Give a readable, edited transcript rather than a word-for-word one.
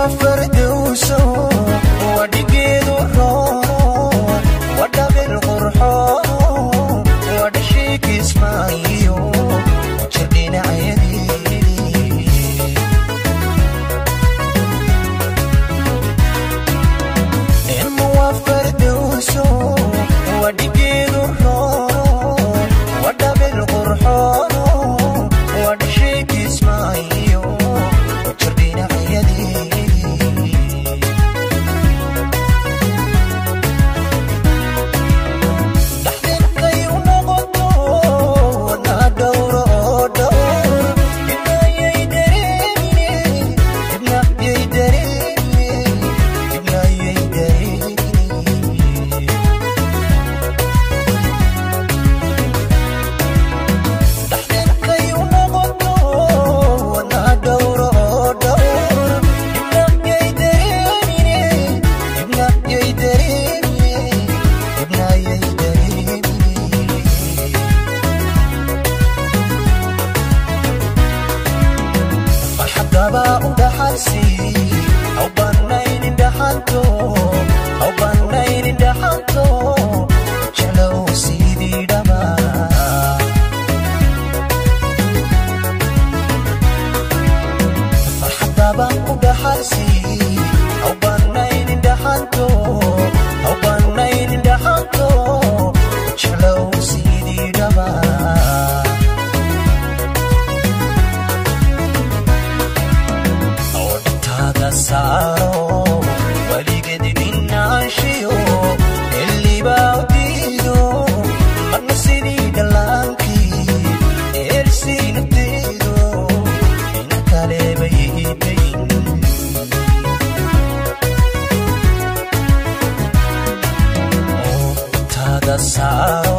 Fardowso wadhigeedu roono, wadhabil qurxoono, wadhashii Kismaayo jir dhinacyadeedii. Ilma waa fardowso wadhigeedu roono, wadhabil qurxoono, wadhashii Kismaayo jir dhinacyadeedii. Dhaxdinkay u noqoto na dhowro oo dhowr, dhibnayay dareemine, dhibnayay dareemine, dhibnayay dareemine. Dhaxdinkay u noqoto na dhowro oo dhowr, dhibnayay dareemine, dhibnayay dareemine, dhibnayay dareemine. Farxadaba u dhaxalsi haw banaynin dhaxanto, haw banaynin dhaxanto, jeclow sidii dhamaa. Farxadaba u dhaxalsi haw banaynin dhaxanto, haw banaynin dhaxanto, jeclow sidii dhamaa. Oo dhintaada saaro weligeed dhinaanshiyo xillibaa u diido, marna sidii dhallaankii eersii nafteedo ina kaleba iidayn. Oo dhintaada saaro